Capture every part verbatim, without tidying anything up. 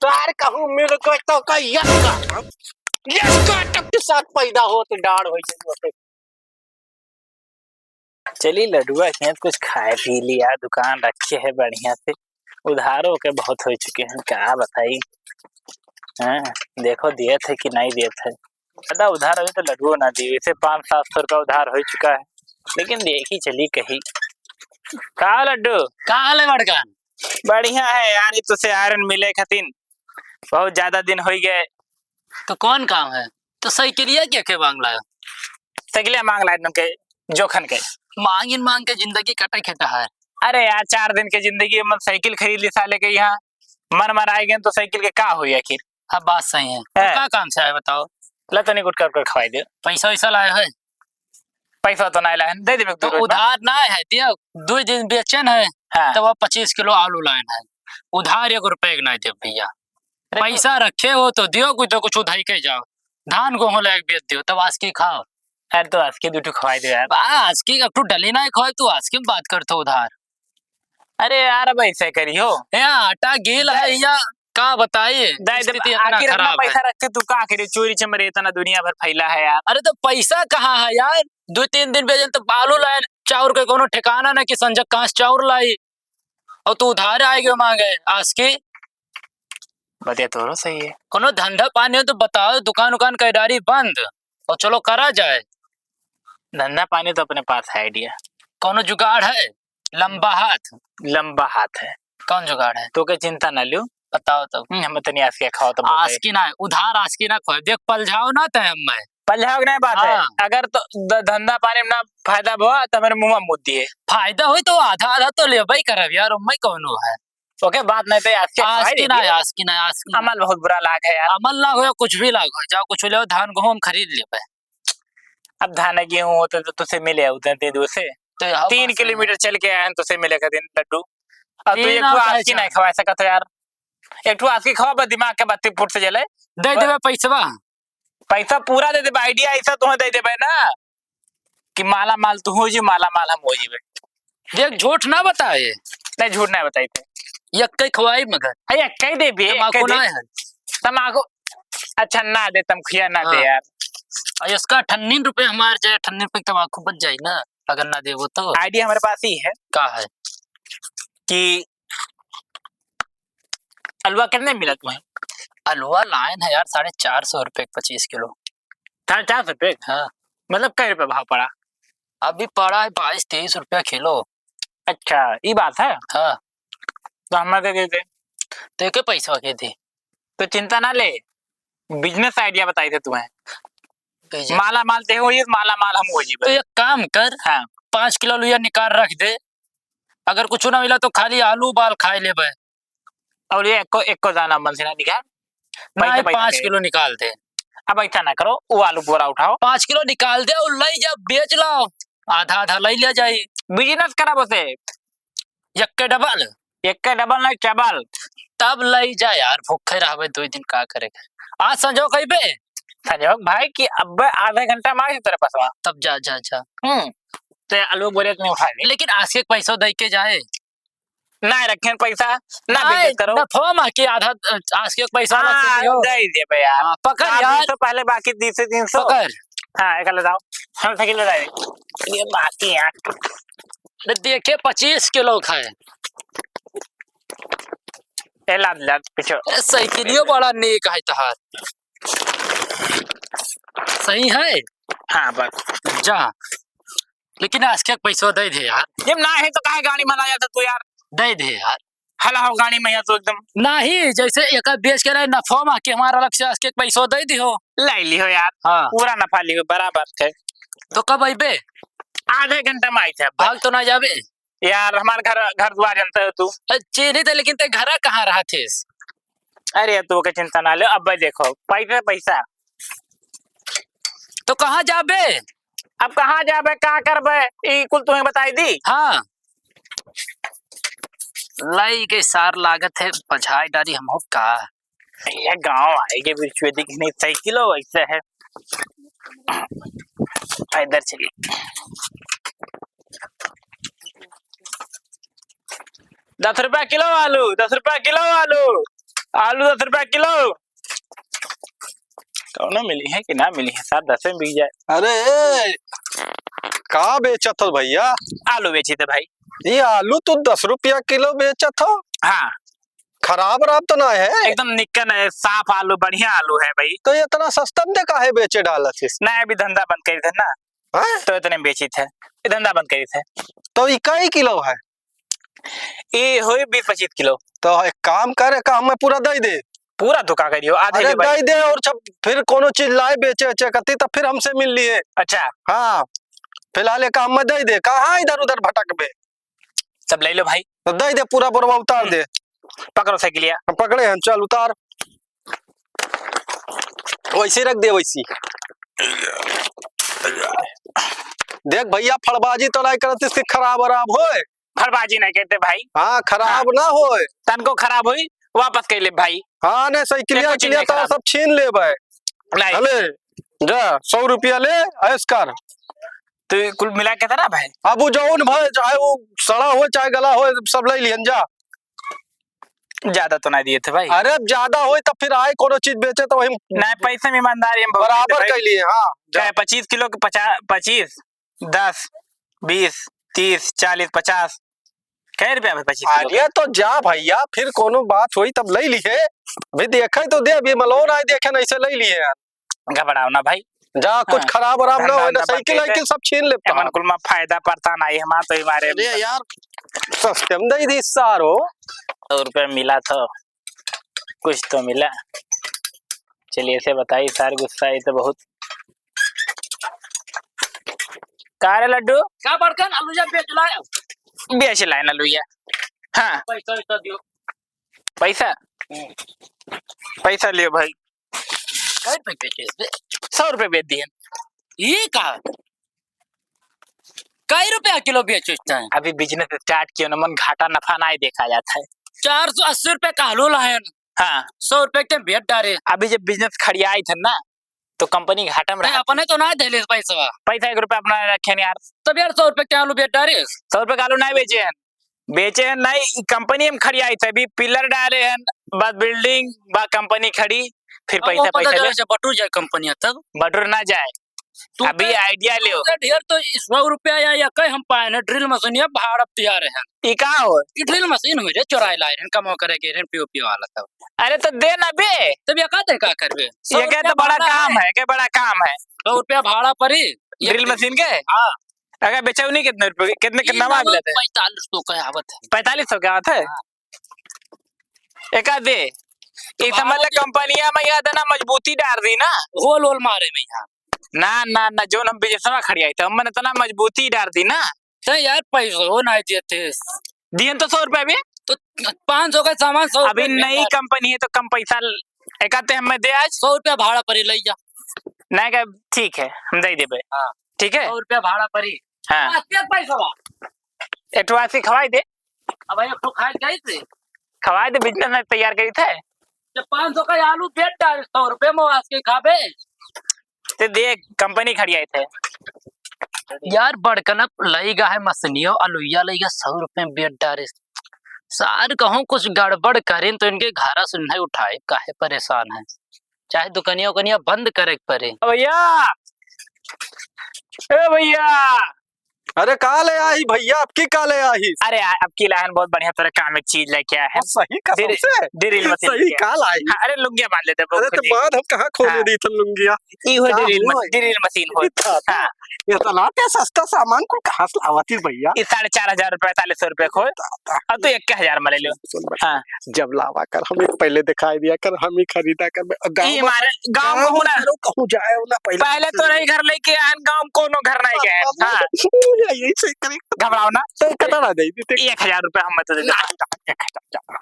तार कहूँ मिल गए तो का यक्का, यक्का टक के साथ पैदा होत डाढ़ होइ जाई। चली लडुआ के कुछ खाए पी लिया, दुकान रखे है बढ़िया से, उधारो के बहुत होइ चुके हैं, का बताई। हाँ, देखो दिए थे कि नहीं दिए थे, ज्यादा उधार अभी तो लडुओ ना दी, वैसे पाँच सात सौ रुपया उधार होइ चुका है, लेकिन देखी चली कही। का लड्डू? का हाल है बड़का? बढ़िया है यार, ये तुझसे आयरन मिले खातिन, बहुत ज्यादा दिन होइ गए। तो कौन काम है? तो साइकिलिया के, के मांग लायो? साइकिलिया मांग लाए तुमके जोखन के। मांगिन मांग के जिंदगी कटे खेता है। अरे यार, चार दिन के जिंदगी में साइकिल खरीद ली साले के यहाँ, मन मराए गए तो साइकिल के का होई आखिर? हाँ, बात सही है। तो हैं। का काम से आए बताओ? ला तनी गुटका उटका खवाई दे। पैसा वैसा लाए है? पैसा तो नहीं लाए, दे देबे तो दू रोज में। उधार ना है, दिया दो दिन बेचन है, हाँ। तब अब पच्चीस किलो आलू लाइन है, उधार एक रुपये के नहीं देब भैया। अरे तो पैसा रखे हो तो दियो, कुछ तो कुछ उधाई के जाओ, धान गेहूं लायक बेच दियो, तब आसकी खाओ। अरे तो आसकी दू ठो खवाई दे यार। बा, आसकी एक ठो डली ना खाओ, तू आसकी में बात करत हो उधार। अरे यार, अब ऐसे करियो। ए, आटा गील है या का बताई, दाई, जब स्थिति इतना आखिर अपना खराब है। पैसा रख के तू का करियो? चोरी चमारी इतना दुनिया भर फैला है यार। अरे तो पैसा कहाँ है यार? दो तीन दिन बेचन तो आलू लाइन, चाउर के कोनो ठिकाना ना कि संजय कहाँ से चाउर लाई, और तू उधार आए गयो मांगे। आसकी बतिया तोरो सही है। कोनो धंधा पानी हो तो बताओ, दुकान उकान कैदारी बंद, और चलो करा जाए। धंधा पानी तो अपने पास है idea। कोनो जुगाड़ है? लंबा हाथ। लंबा हाथ है। कौन जुगाड़ है? तो के चिंता ना लियो। बताओ तब। हम्म, हम तनी आसकी खाओ तो बताए। आसकी ना, उधार आसकी ना खोए। देख, पलझाओ ना तय हम मैं। पलझाओ के नहीं बात है। हाँ। अगर तो ध-, धंधा पानी में ना फायदा भवा तो मेरे मुंह में मुद दिए। फायदा होई तो आधा आधा तो लेबे ही करब यार, मैं कौनो है। ओके, बात नहीं तो आसकी खवाई आसकी ना, दीजिए। आसकी ना, आसकी ना। अमल बहुत बुरा लाग है यार। अमल लाग हो या कुछ भी लाग हो, जाओ कुछ ले धान गेहूं हम खरीद लेबे। अब धान गेहूं होते तो तुझसे मिले होते हैं दे दो से। तो यहाँ तीन बात सही है। किलोमीटर चल के आए हैं तुझसे मिले के दिन लड्डू। अब तू तीन एक ठो और आसकी चाहे नहीं खवा सकत हो यार। एक ठो आसकी खवा, बस दिमाग के बत्ती फुट से जले। दे बस। देबे पैसवा। पैसा पूरा दे देबे, idea ऐसा तुम्हें दे देबे ना कि माला माल तू हो जी, माला माल हम हो जीबे। देख, झूठ ना बताए। नहीं, झूठ नहीं बताई थे। यक्के खवाई मगर। अरे, यक्के दे बे, तमाकू यक्के दे। ना है। तमाकू, अच्छा, ना दे, तमखिया ना दे हाँ। यार। और इसका अठन्नी रुपये हमारे जाए, अठन्नी रुपये की तमाकू बच जाए ना, अगर ना देबो तो। Idea हमारे पास ही है। का है? कि अलुआ कितने मिला तुम्हें? अलुआ लाइन है यार, साढ़े चार सौ रुपये का पच्चीस किलो। साढ़े चार सौ रुपये? हाँ। मतलब, कै रुपये भाव पड़ा? अभी पड़ा है बाईस तेईस रुपया किलो। अच्छा, ई बात है? हाँ। तो हमें दे देते। तो के पैसा के दे? तो चिंता ना ले, business idea बताई थे तुम्हें। तो ये माला माल ते हो, ये माला माल हम हो जी तो बस। एक काम कर, हाँ। पाँच किलो लुइया निकाल रख दे, अगर कुछ ना मिला तो खाली आलू उबाल खाए लेबे। और ये एको, एको दाना मन से ना निकाल। ना, पैसा, ये पैसा पाँच के। किलो निकाल दे। अब ऐसा ना करो, वो आलू बोरा उठाओ। पाँच किलो निकाल दे और ले जा, बेच लाओ, आधा आधा ले लिया जाए। Business करा बसे। यक्के डबल। यक्के डबल नहीं, चबल। तब ले जा यार, भूखे रहबे दो दिन, का करेगा? आज संजोग कइबे? संजोग भाई कि अब आधे घंटा में आए तेरे पास वहाँ। तब जा, जा, जा। हम्म। ते आलू बोरे नहीं उठा ले। लेकिन आज के पैसों दे के जाए। ना रखें पैसा, ना नहीं, business करो। नफो मा के आधा, अ, आज के पैसा अलग से हाँ, दियो। दे देबे यार। हाँ, पकड़ हाँ, यार। बीस सौ पहले बाकी तीन सौ, तीन सौ। पकड़। हाँ, एक ले जाओ। हम साइकिल ले जाए। ये बाकी यार। ले देखे पच्चीस किलो खाए। ए, लाद, लाद, पीछे। ए, साइकिलियो बड़ा नेक है तहार। सही है? हाँ, बस। जा। लेकिन आज के पैसवा दे दे यार। जब ना है तो काहे गाड़ी में ला जाता तू यार? दे दे यार। हला हो गाड़ी में यार तू एकदम। नहीं, जैसे एक बेच के रहे नफा मा के हमारा अलग से आज के पैसवा दे दी हो। ले ली हो यार। हाँ। पूरा नफा ली हो, बराबर है। तो कब अइबे? आधे घंटा में आई थे अब। भाग तो ना जाबे? यार, हमार घर, घर दुआर जानते हो तू। अ, चीन्ही थे, लेकिन ते घरा कहाँ रहा थे? अरे, तू के चिंता ना ले, अब भाई देखो, पैसा, पैसा। तो कहाँ जाबे? अब कहाँ जाबे, का करबे, ई कुल तुम्हें बताई दी। हाँ। लाई के सार लागत है, बझाई डारी हम हो का। ये गाँव आए के बीच में दिख नहीं, साइकिल हो वैसे है। इधर चलिए। दस रुपया किलो आलू, दस रुपया किलो आलू। आलू दस रुपया किलो। कौनो मिली है कि ना मिली है, सात दस में बिक जाए। अरे, का बेचत हो भैया? आलू बेची थे भाई। ये आलू तो दस रुपया किलो बेचत हो? हाँ। खराब वराब तो ना है? एकदम निक्कन है, साफ आलू, बढ़िया आलू है भाई। तो ये इतना सस्ता में दे काहे बेचे डालत है? ना, अभी धंधा बंद करी थे ना। हाँ? तो इतने में बेची थे, ये धंधा बंद करी थे। तो ये कई किलो है? ये होई बीस पच्चीस किलो। तो एक काम करे, का हमें पूरा दे दे? पूरा धोखा करियो, आधे अरे ले भाई। दे दे, और जब फिर कोनो चीज लाए बेचे वेचे कती, तब फिर हमसे मिल लिए। अच्छा। हाँ, फिलहाल एक हमें दे दे, कहाँ इधर उधर भटकबे? सब ले लो भाई। तो दे दे, पूरा बोरवा उतार हम्म। दे। पकड़ो साइकिलिया। हम पकड़े हैं, चल उतार। वैसे रख दे, वैसी। देख भैया, फड़बाजी तो नहीं करत, इसकी खराब वराब होए। फड़बाजी नहीं करते भाई। हाँ, खराब हाँ। ना होए। तनको खराब होई, वापस कर ले भाई। हाँ, नहीं, साइकिलिया एको चीज किलिया नहीं तो खराब। सब छीन ले भाई। नहीं। हले, जा, सौ रुपया ले, ऐश कर। तो ये कुल मिला के था ना भाई? अब वो जौन भाई, चाहे वो सड़ा हो, चाहे गला हो, सब ले लिहन जा। ज्यादा तो नहीं दिए थे भाई। अरे, अब ज्यादा होई तब फिर आए कोनो चीज बेचे तो वही नहीं, पैसे में ईमानदारी हम बहुत बराबर थे भाई। कर लिए, हाँ, जा। चाहे पच्चीस किलो के पचास, पच्चीस, दस, बीस, तीस, चालीस, पचास, कै रुपया में पच्चीस किलो अरे के? तो जा भैया, फिर कोनो बात होई तब ले लिए। अभी देखे तो दे, अभी मलोन आए देखे नहीं से ले लिए यार। घबराओ ना भाई। जा, कुछ हाँ। खराब वराब ना धंधा होए ना, उंधा साइकिल बंद वाइकिल सब छीन लेता। एमन कुल मा फायदा पड़ता ना, ये हमार तो ही मारे अरे यार, सस्ते में दे दी सारो। सौ रुपया मिला तो कुछ तो मिला। चलिए, ऐसे बताई, सार गुस्सा आई तो बहुत। का रे लड्डू? का बड़कन अलुइया बेच लाए? बेच लाए ना अलुइया। हाँ। पैसा वैसा दियो। पैसा? हम्म। पैसा लियो भाई। कै रुपया बेचे बे? सौ रुपया बेच दिए। ये का? कै रुपया किलो बेचते हैं? अभी business start कियो ना, मन घाटा नफा नाहीं देखा जात है। चार सौ अस्सी रुपया का आलू लायन। हाँ। सौ रुपया के बेच डारे। अभी जब business खड़ियाई थे ना, तो company घाटा में रहा। अपने तो ना देले पैसा। पैसा एक रुपया अपना रखे हैं यार। तब यार सौ रुपया के आलू बेच डारे। सौ रुपया का आलू नाहीं बेचे हैं। बेचे हैं नहीं, ई company में खड़ी आई थे, अभी pillar डाले हैं, बस building, बा company खड़ी, फिर अब वो पैसा, पता पैसा चले ले। से बटुर जाए company तब। बटुर ना जाए। तू अभी तो, idea ले। तू तो ढेर तो सौ रुपया या, या कहे हम पाए ना, drill machine या भाड़ा पे आ रहे हैं। ई का हो? ई drill machine हो रे, चोराए लाए हैं, कमाओ करे के रे, पीओ पीओ वाला तब। अरे तो दे ना बे। तब ये का दे, का करबे? ये सौ रुपया तो बड़ा भाड़ा काम है। है, के बड़ा काम है। सौ रुपया भाड़ा पड़ी। ये drill machine के? हाँ। अगर बेचौनी कितने रुपये, कितने, ई कितना मांग नमक लेते हैं? पैंतालीस सौ का आवत है। पैंतालीस सौ का आवत है? हाँ। एका दे। ई तो समझ ले, कंपनिया में ये इतना मजबूती डार दी ना। होल होल मारे में यहाँ। ना, ना, ना, जोन हम बिजनेसवा खड़ी आई, तो हमने इतना मजबूती डार दी ना। तो यार, पैसो ना देते। दिहन तो सौ रुपया भी। तो पाँच सौ का सामान, सौ अभी रुपया नई में। कंपनी है, तो कम पैसा ल-, एकाते हमें दे आज। सौ रुपया भाड़ा पड़ी, ले जा। नहीं का, ठीक है, हम दे देबे। हाँ। ठीक है? सौ रुपया भाड़ा पड़ी। हाँ। पाँच के पैसा बा। एक ठो आसी खवाई दे। अब एक ठो खाए जाई थे। खवाई दे, business में तैयार करी थे। जब पाँच सौ का आलू बेच डारे, सौ रुपये में आज के खाबे। ते देख, कंपनी खड़ी आई थे। यार, बड़कन लई गा है मसनियो, अलुइया लई गा, सौ रुपये में बेच डारे। सार कहूँ कुछ गड़बड़ करें तो इनके घरा से नहीं उठाए, काहे परेशान है। चाहे दुकनिया उकनिया बंद करे के पड़े। भैया, ए भैया। अरे का ले आई भैया, अब की का ले आई? अरे आ-, अब की लाहन बहुत बढ़िया तोरे काम एक चीज लेके आया है। और सही कसम से? Drill machine सही लेके आया। का लाई? हाँ, अरे लुंगिया बांध लेते अरे तो बांध, हम कहाँ खोले हाँ। दी थे लुंगिया? ई हो का drill हो? Drill machine हो। ई था, हाँ। ये तो लाते सस्ता सामान कुल कहाँ से लावती भैया? ई साढ़े चार हजार रुपये, पैंतालीस सौ रुपये खोए। अब तो एक हजार में ले लो। सुन भाई, हाँ। जब लावा कर हमें पहले दिखाई दिया कर, हम ही खरीदा कर। गाँव ई में, हमारे गाँव गाँव में में होना। करो, कहूँ जाए ना पहले। पहले तो रही घर लेके आए, गाँव में कोनो घर नहीं गए। हाँ। यही सही करें। घबराओ ना। तो कितना ना दे दी? एक हजार रुपये हम तो दे दे। ना, एक हजार,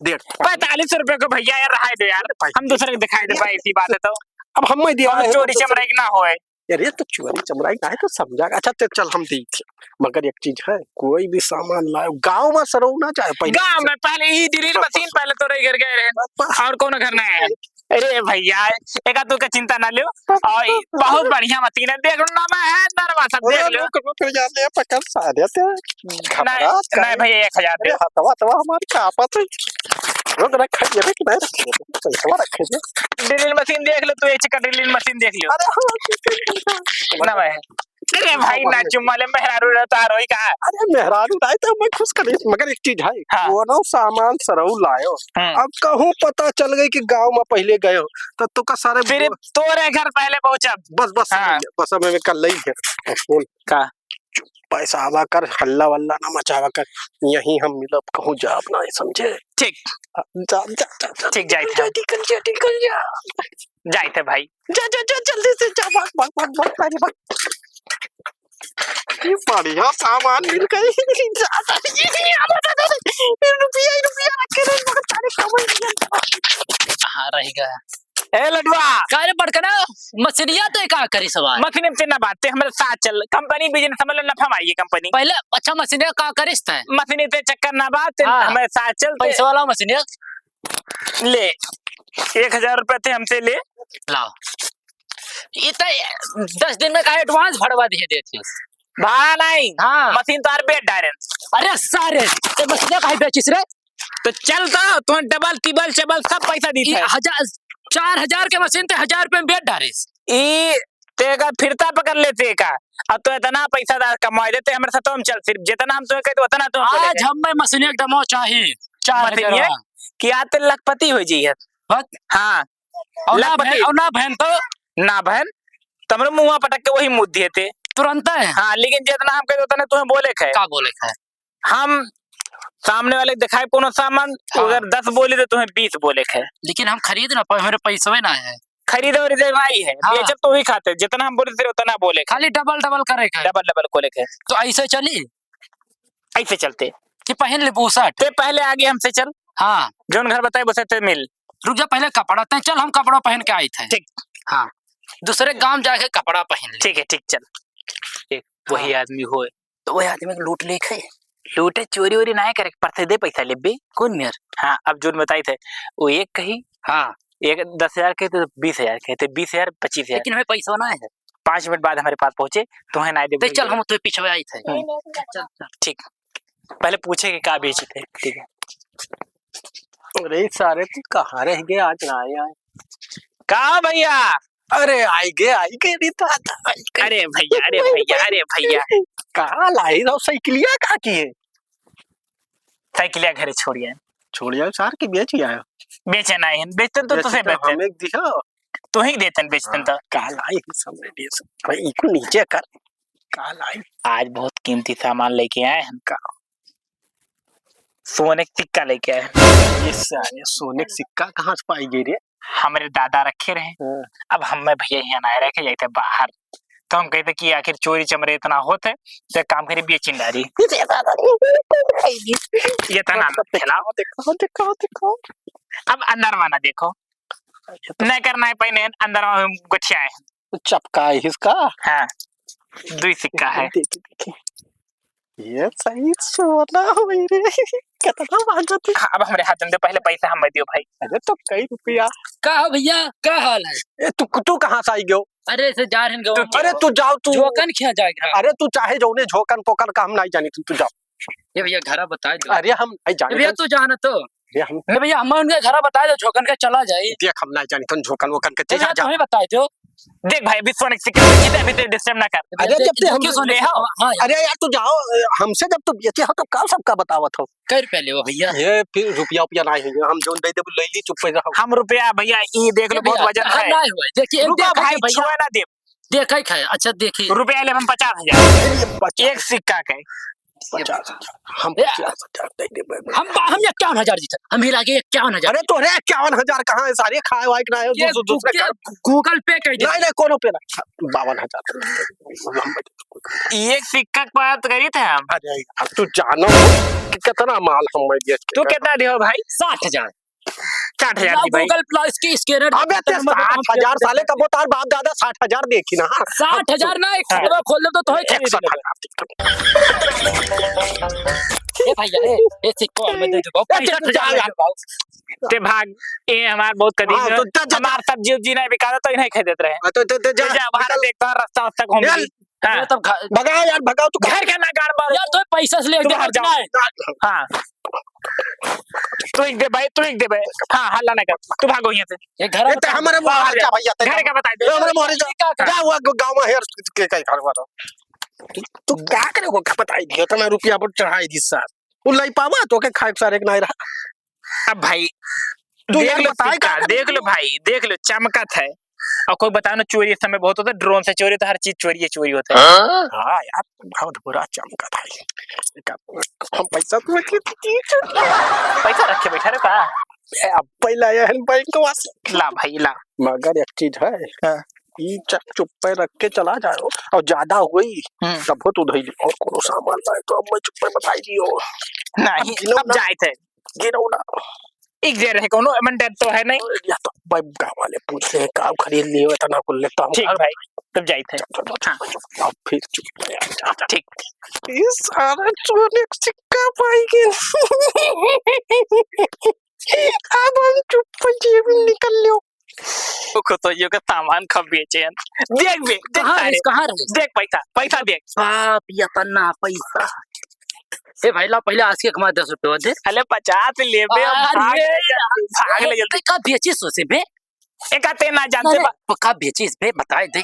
डेढ़। पैंतालीस रुपये को भैया यार, रहा दे यार। हम दूसरे को दिखाई दे भाई, ऐसी बात है तो। अब हम मैं दिया हम है, चोरी तो चमराई ना होए। यार, ये तो चोरी चमराई काहे तो समझा। अच्छा, ते चल, हम देई थे। मगर एक चीज है, कोई भी सामान लाओ, गाँव में सरऊ ना जाए पहले। गाँव में पहले ही drill machine पहले तोरे घर गए रहे। बस। और कोनो घर नहीं है। अरे भैया, एका तू का चिंता ना लियो। और ई बहुत बढ़िया machine है, देख लो ना, मैं है नरवा सब देख अरे लो। रुक, रुक, यार, ले पकड़ सारे ते। नहीं, घबरात नहीं काहे? भैया, एक हजार दे। अरे हथवा, हथवा हमारे कांपत है। रोक रखे, ये भी नहीं रखे, पैसा रखे थे। ड्रिलिंग मशीन देख लो, तू एक चक्कर ड्रिलिंग मशीन देख लियो। अरे हाँ, ठीक है, ठीक है। ना भाई। अरे भाई, ना चुम्मा ले, मेहरारू रहता रोई का। अरे मेहरारू नहीं तो मैं खुश करी, मगर एक चीज है, हाँ। वो ना सामान सरऊ लायो। हम्म। अब कहूँ पता चल गई कि गाँव में पहले गयो, तो तू का सारे फिर बो- तोरे घर पहले पहुँचब। बस, बस, हाँ। समझ गया, बस अब मैं कल ले ही है। बोल। का? चुप, पैसा आवा कर, हल्ला वल्ला ना मचावा कर, यहीं हम मिलब, कहूँ जाब ना, समझे? ठीक। जा, जा, जा, जा, ठीक, जाइत है। निकल जा, निकल जा। जाइत है भाई। जा, जा, जा, जल्दी से जा, भाग, भाग, भाग, भाग, भाग, भाग। ये बढ़िया सामान मिल गई। जा, जा, ये, ये, ये, ये, रुपया, ये रुपया रखे रहे, बहुत सारे कमाई लिया। कहाँ रहेगा? ए लडुआ। का रे बड़कना, मशीनिया ते का करी सवार? मशीन ते ना बात, ते हमरे साथ चल, कंपनी बिजनेस, मतलब नफा माई है कंपनी। पहले अच्छा मशीनिया का करिस ते? मशीन ते चक्कर ना बात, ते हाँ। हमरे साथ चल ते। पैसे वाला मशीनिया। ले, एक हजार रुपया ते हमसे ले। लाओ। ई त दस दिन में का एडवांस भरवा दिए देती। भाड़ा नहीं, हाँ। मशीन तो आर बेच डारेन। अरे सारे, ते मशीनिया काहे बेचिस रे? तो चल तो, तुम डबल, टिबल, चबल सब पैसा दी ई थे। हजार, चार हजार के मशीन ते हजार रुपये में बेच डारिस। ई ते का फिरता पकड़ लेते का? अब तो इतना पैसा दा-, कमाए देते हमरे साथ, तो हम चल, सिर्फ जितना हम तुम्हें कहते उतना तुम बोले आज थे। हम मैं मशीन एकदम चाही, चार हजार मशीन ये वाला। कि आज ते लखपति हो जी है। बस। हाँ। और ना लखपति। बहन, और ना बहन तो? ना बहन, तमरे मुंह पटक के वही मुद्दे थे। तुरंत है। हाँ, लेकिन जितना हम कहते उतना तुम्हें बोले थे। का बोले थे? हम सामने वाले दिखाए कोनो सामान, हाँ। अगर दस बोली तो तुम्हें बीस बोले के है। लेकिन हम खरीद ना पाए, मेरे पैसवे ना है। खरीदे और इधर नहीं है, हाँ। बेचब तो वही खाते, जितना हम बोले थे उतना बोले के। खाली डबल डबल करे के। डबल डबल बोले के। तो ऐसे चली? ऐसे चलते। कि पहन ले बुशर्ट। ते पहले आगे हमसे चल। हाँ। जौन घर बताए बसे ते मिल। रुक जा, पहले कपड़ा ते चल, हम कपड़ा पहन के आई थे। ठीक। हाँ। दूसरे गांव जाके कपड़ा पहन ले। ठीक है, ठीक, चल। ठीक, वही हाँ। आदमी होए। तो वही आदमी के लूट ले खाए। लूटे, चोरी वोरी ना करे, परसे दे पैसा लेबे। कौन मेर? हाँ, अब जोन बताई थे, वो एक कही, हाँ। एक दस हजार कहे तो बीस हजार कहे, तो बीस हजार, पच्चीस हजार। लेकिन हमें पैसा ना है। पाँच मिनट बाद हमारे पास पहुंचे, तुम्हें ना दे तो बोल चल, दिया। हम तो पीछे आई थे। हम्म। चल, चल। ठीक, पहले पूछे कि का बेची थे। ठीक है। अरे सारे, तू कहाँ रह गए, आज ना आए, आए। का भैया? अरे, आई गे, आई गे रे दादा, आई गे। अरे भैया, अरे भैया, अरे भैया। कहाँ लाई रहो साइकिलिया, कहाँ की है? साइकिलिया घरे छोड़िया। छोड़िया सार की बेच ही आयो। बेचे ना है, बेचतन तो बेचे तुसे तो बेचतन। हमें दिखा। तू ही देतन बेचतन हाँ, तो। का लाई है सामने बेच। भाई, इको नीचे कर। का लाई? आज बहुत कीमती सामान लेके आए हैं। का? सोने के सिक्का लेके आए। ये सारे सोने के सिक्का कहाँ से पाई गई रे? हमरे दादा रखे रहे। हाँ। अब हम मैं भैया यहाँ आए रखे जाते बाहर, तो हम कहते कि आखिर चोरी चमरे इतना होत है, तो एक काम करी, बेचिन डारी। ये दादा रे, ये तो ना, ना, फैलाओ। देखो, देखो, देखो। अब अंदर वाला देखो, ये तो नहीं करना है पहले, अंदर वाला गोठिया है। चपका है इसका। हाँ, दुई सिक्का है। देखिए, देखिए। ये सही सोना होई रे। कितना महंगा थी। हाँ, अब हमरे हाथ में दे, पहले पैसा हमें दियो भाई। अरे तो कई रुपया। का हो भैया, का हाल है? ए, तू, तू कहाँ से आई गयो? अरे से जा रहे हैं तू, अरे तू जाओ, तू। झोकन क्या जाएगा? अरे तू चाहे जौने झोकन पोकन का हम नहीं जानी, तू, तू जाओ। ये भैया घरा बता दो। अरे हम नहीं जानी। भैया तू जाना तो। ये हम नहीं भैया, हम उनके घरा बताए दो, झोकन के चला जाए। देख, हम ना जानी, तुम झोकन वोकन के ए भैया, चला जा। तुम्हें बताए दो। देख भाई, अभी सोने के सिक्के में जीते, अभी तो डिस्टर्ब ना कर। अरे, अरे, जब ते हम क्यों सोने ले आओ। हाँ, हाँ, यार। अरे यार, तू जाओ, हमसे जब तू बेचे हो, तो का सबका बतावत हो? कै रुपया लेवो भैया? ये फिर रुपया, रुपया ना है, हम जोन दे देबो, ले ली, चुप रहो। हम रुपया, भैया, ई देख लो, ए बहुत भैया, वजन हाँ, है। ना है, देखिए, रुको देखा भाई, के भैया। छुए ना दे। देखा ही खाए, अच्छा, देखिए। रुपया ले हम पचास हजार। अरे, पचास। एक सिक्का के। पचास हजार। हम ए, पचास हजार दे देबे। हम, हम इक्यावन हजार जीते। हम हिला के इक्यावन हजार। अरे तोरे इक्यावन हजार कहाँ है सारे? खाए वाए के ना है, ये दूसरे, दूसरे गू-, का। Google Pay कर दे। नहीं, नहीं, कोनो पे ना। बावन हजार। एक सिक्का के बात करी थे हम। अरे यार, तू जानो कि कितना माल हम मैं बेच के तू कर कितना दियो भाई? साठ हजार। साठ हजार ना दी भाई। Google Plus की scanner अबे ते नंबर पे हम साठ हजार साले का बोतार बाप दादा साठ हजार देखी ना। साठ हजार ना, एक हाँ। खाता खोल ले तो, तो है खरीद इकसठ हजार। ए भैया, ए, ए सिक्को हमें दे दो। ए, पैंसठ हजार जा, जा। दे दो। ते भाग, ए हमार बहुत कदीम हाँ, है। तो जा, जा, जा। हमार सब्जी उब्जी नहीं बिकाता तो इन्हें खरीदत रहे। हाँ, तो, तो, तो जा, जा, बाहर निकल। देख, तोहार रास्ता वास्ता घूम यार, ली। हाँ। ये तब घ- भगाओ यार, भगाओ, तू घर के ना गाड़ मारो। यार, तो पैसा से ले तू बाहर जाओ। ना है। हाँ। तू एक दे भाई, तू एक दे भाई। हाँ, हल्ला ना कर, तू भागो यहाँ से। ये घर ए, ते हमारे बाहर मोहरे जा। जा भैया, ते घर का बताई दे। हमारे मोहरे जा। का, का? जा हुआ ग-, गाँव में हेर के, के, के घर वाला। तू, तू का करे को का बताई दियो, इतना रुपया पर चढ़ाई दी सार। वो लाई पावा, तो के खाए सारे के नाई रहा। अब भाई, तू देख यार लो बताए सिक्का, का करे देख लो तू? भाई, देख लो, चमकत है। और कोई बताओ ना, चोरी इस समय बहुत होता है, drone से चोरी तो हर चीज चोरी है, चोरी होता है। हाँ? हाँ यार, बहुत बुरा चमकत है। का, हम पैसा तो रखे थे। पैसा रखे बैठा रहे का? ए, अब पहला आया है बैंकवा से। ला भाई, ला। मगर एक चीज है, हाँ। ई च-, चुप्पे रख के चला जाओ और ज्यादा हुई, हम्म। तब हो तू धइली और कोनो सामान लाए तो अब मैं चुप्पे बताई दियो। नहीं, अब गिनो अब ना। जाए थे। गिनो ना। एक जे रहे कोनो, एमन डर तो है नहीं। या तो भाई गाँव वाले पूछ ले, का खरीद लियो, इतना कुल लेता हूँ। ठीक भाई, तब जाए थे। चल, चल, चल, हाँ। चल, अब फिर चुप्पे आ जा। ठीक। ई सारा चोर एक सिक्का पाई के। अब हम चुप्पे जेब में निकल लियो। ओ, खोतोइयो के सामान खा बेचे हैं। देख बे, देख कहाँ सारे। रहिस, कहाँ रहिस? देख पैसा, पैसा देख। बाप, इतना पैसा। ए भाई, ला पहले आज के कमा दस रुपया दे। अले पचास ले बे, अब अरे, भाग ले जल्दी, भाग ले जल्दी। ते का बेचिस उसे बे? एका ते ना जानते नहीं, बा- नहीं, का बेचिस बे, बताए दे।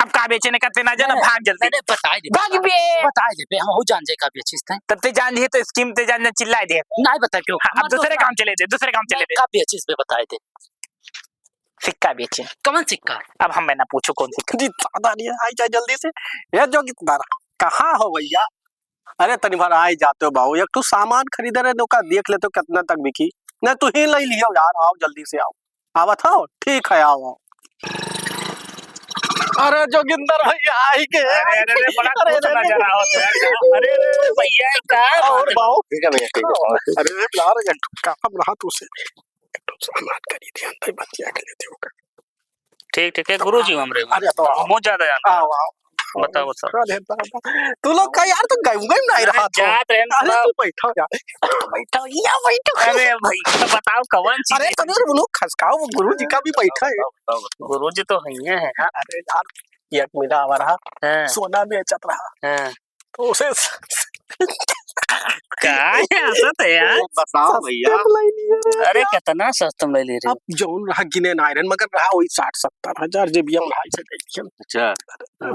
अब का बेचे ने का ते ना जाना, नहीं, भाग जल्दी। नहीं, नहीं, बताए दे, भाग बे। बताए दे बे, हम हो जान जाए का बेचिस ते। तब ते जान लिए तो scheme ते जान, जान चिल्लाए दे। नहीं बता क्यों? हाँ, अब दूसरे काम चले दे, दूसरे काम चले दे। का बेचिस बे, बताए दे। सिक्का बेचे। कौन सिक्का? अब हम मैं ना पूछो कौन सिक्का। जी, दादा रे, आई जा जल्दी से। ये जोगिंदर, कहाँ हो भैया? अरे, तनी भर आई जाते हो बाबू, एक ठो सामान खरीदे रहे, ओका देख लेते हो कितना तक बिकी। नहीं, तू ही ले लियो यार, आओ जल्दी से आओ। आवत हो? ठीक है, आओ, आओ। अरे, जोगिंदर भैया, आई के, अरे, अरे, अरे, बड़ा अरे, खुश अरे, नजर अरे। आओ तो यार। अरे, अरे, भैया, का और बात है? बाबू। ठीक है भैया, ठीक है। अरे, यार, एक ठो काम रहा तू से। एक ठो सामान खरीदे, अंदर बतिया के लेते हो का? ठीक, ठीक है, गुरुजी हमरे। अरे, तो आओ। बहुत ज्यादा जानते हैं। आओ, आओ। बताओ, बताओ। अरे, बाबा, तू लोग का यार, तू गए, गए नहीं अरे, रहा था। जात रहे अरे, थोड़ा। तू बैठो यार। बैठो, या बैठो। अरे भाई, तो बताओ कौन चीज अरे, है? तो वो लोग खसकाओ, वो गुरुजी का भी बैठा है। बताओ, बताओ, बताओ। गुरुजी तो है ही है। अरे यार, एक मिला हमारा हाँ। सोना बेचत रहा। हाँ। तो उसे का है हंसत है यार? बताओ भैया। सस्ते में ले लिया रे अरे यार। कितना सस्ता में ले ले रहे? अब जौन रहा गिने ना रहे, मगर रहा वही साठ सत्तर हजार जेबिया में भाई से ले लिया। अच्छा।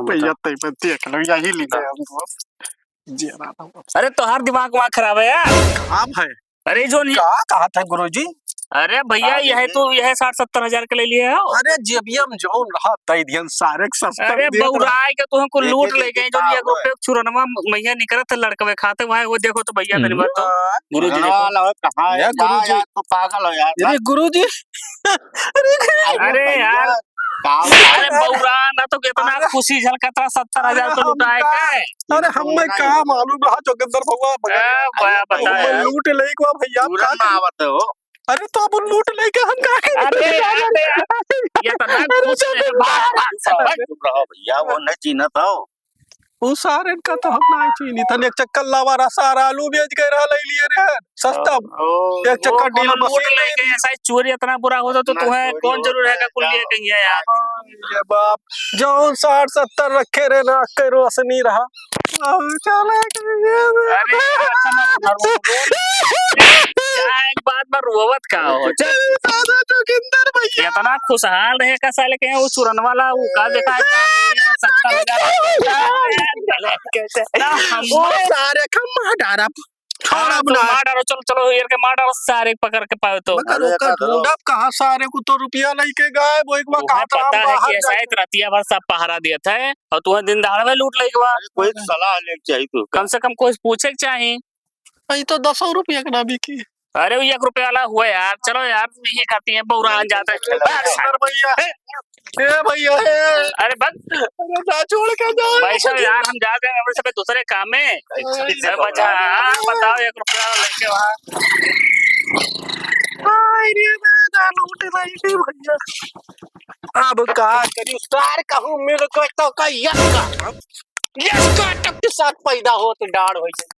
भैया, तै पे देख लो, यही ले गए हम दोस्त। जी, राम राम। अरे, तोहार दिमाग वहाँ खराब है यार। खराब है? अरे, जो नहीं का कहा था गुरुजी? अरे भैया, का यह दे? तो, यह साठ सत्तर हजार के ले लिए हो। अरे, जेबिया में जौन रहा, तै दियन सारे के सस्ता अरे, दे रहा। बउराए के तुहन को देख, लूट देख, ले देख, गए, जो का ये हुआ? ग्रुप पे चुरनवा मैया निकलत है लड़कवे खाते, वहाँ वो देखो तो भैया, तनी हम्म। बात तो। हाँ, गुरुजी हाँ, देखो। लो, कहाँ है? या जा गुरुजी। यार, तू पागल हो यार। अरे गुरुजी। अरे अरे भैया, यार। काम अरे बउरा, ना तो कितना अरे। खुशी झलकत रहा, सत्तर हजार अरे तो हम लुटाए का, के। अरे हमें का मालूम रहा जोगिंदर बउआ, बगल ए, में बया बता हमें यार। लूट ले को भैया, पूरा का ना करी? आवत हो। अरे तो अब लूट ले के हम का करी? अरे, अरे, अरे, ये तो ना अरे, खुश है। जोगिंदर। चुप रहो, चुप रहो भैया, वो नहीं चीन्हत हो। उ सारे का तो हम नाहीं चीन्ही। तनी एक चक्कर लावा रहा, सारा आलू बेच के रहा, ले लिए रे, सस्ता। ओ, एक चक्कर वो डील कोनो लूट मशीन ले ले के, लिए। ऐसा ही चोरी इतना बुरा होता तो इतना तुम्हें चोरी कौन जरूर होता है है का कुल लिए यार। कहीं है यार। अरे बाप, जौन साठ सत्तर रखे रहे ना, के रोशनी रहा। अब चला गया। अरे यार, ऐसा ना, ना, रो-, रो-, क्या एक बात में रोवत का हो? चल। अरे दादा जोगिंदर भैया। इतना खुशहाल रहे का साले के, वो चुरन वाला, वो का देखा है, का सत्तर हजार। ना, हम वो सारे का मार डारा। छोड़ हाँ, अब तो ना। मार डारो, चलो, चलो, यार के मार डारो, सारे पकड़ के पाओ तो। मगर अरे, ओकर का करो? ढूंढब कहाँ, सारे को तो रुपया लेके गए, वो एक बार तुम्हें कहा था, हम पता है बाहर कि ऐसा जाएंगे। एक रतिया भर सब पहरा देत है और तुम्हें दिन दहाड़े में लूट लेके बा। अरे, कोई सलाह लेके चाहिए तो। कम से कम कोई पूछे के चाही। ई तो दसों रुपया के ना बिकी। अरे, वो एक रुपया वाला हुआ यार, चलो यार, यही खाती है, बउरान जाता है। अरे भैया, ए, ए भैया, ए। अरे बस। अरे ना छोड़ के जाओ। भाई साहब यार, हम जा रहे हैं, हमरे सब दूसरे काम में। अरे अरे बचा, हाँ, बताओ, एक रुपया वाला लेके वहाँ। हाय रे, मैं ना लूट रही थी भैया। अब का करी, सार कहूँ मेरे को तो का यक्का, यक्का टक के साथ पैदा हो तो डाढ़ हो जाए।